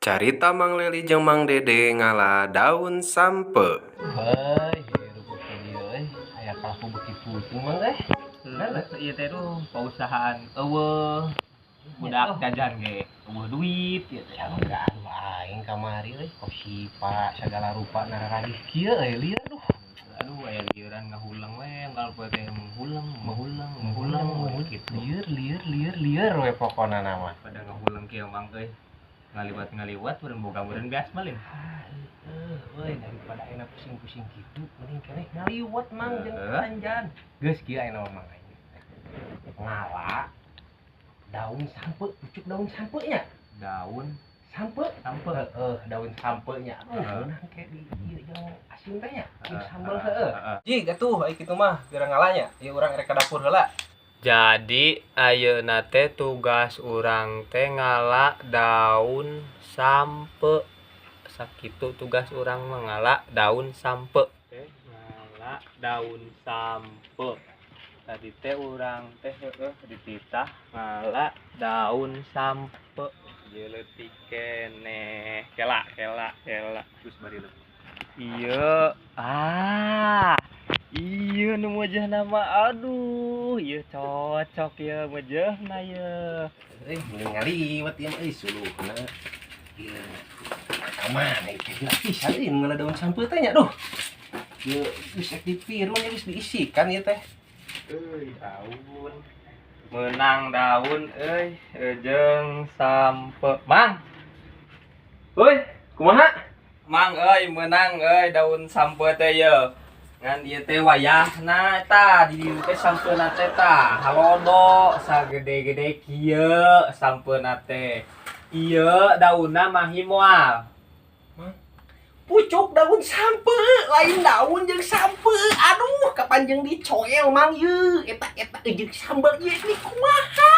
Carita Mang Leli jeung Mang Dede ngala daun sampeu. Heuy, hirup di dieu euy, aya kalaku beuki puting, Mang, eh. Heuh, ieu teh duh pausahaan euweuh. Budak jajan ge euweuh duit ieu teh. Cangga aduh aing kamari euy, kosipa sagala rupa nararagih kieu euy, lieur duh. Aduh, aya lieuran ngahuleng we, unggal poe teh menghuleng, menghuleng, menghuleng we kitu. Lieur lieur lieur lieur we pokona mah. Pada ngahuleng kieu, Mang, euy. Ngaliwat-ngaliwat meureun boga meureun beas malin. Ah, heueuh euy, daripada ayeuna pusing-pusing kitu mending keneh ngaliwet, Mang, jeung Heeh. anjan. Geus kieu ayeuna mah, Mang, aing. Ngala daun sampeu, pucuk daun sampeu nya. Daun sampeu. Sampeu. Heeh, daun sampeu nya. Aduh, Heeh. meunang ke di ieu jeung asin teh nya, jeung sambal heueuh. Heeh. Ji, atuh ai kitu mah geura ngalanya. Ieu urang rek ka dapur heula. Jadi ayeuna teh tugas urang teh ngala daun sampeu. Sakitu tugas urang mah, ngala daun sampeu. Teh ngala daun sampeu. Tadi teh urang teh heueuh dititah ngala daun sampeu. Ieu leutik keneh. Kela kela kela. Terus bari leutik. Iya, ah, iya nu mejeuhna mah, aduh, ieu cocok ya mejeuhna ye. Eh, mending ngaliwet ieu mah euy, suluhna. Ieu ka mana ieu teh, gila pisan euy nu ngala daun sampeu teh nya, duh. Ieu geus rek dipirun ya, geus diisikan ieu teh. Euy, daun. Menang daun euy, jeung sampeu. Mang. Euy, Kumaha? Mang euy, meunang euy daun sampeu teh ye. Ngan ieu teh wayahna eta di dieu teh sampeuna teh tah halodo sagede-gede kieu sampeuna teh. Ieu daunna mahi moal? Pucuk daun sampeu, lain daun jeung sampeu. Aduh, kapan jeung dicoel, Mang, ye. Eta eta jeung sambel ieu ini kumaha?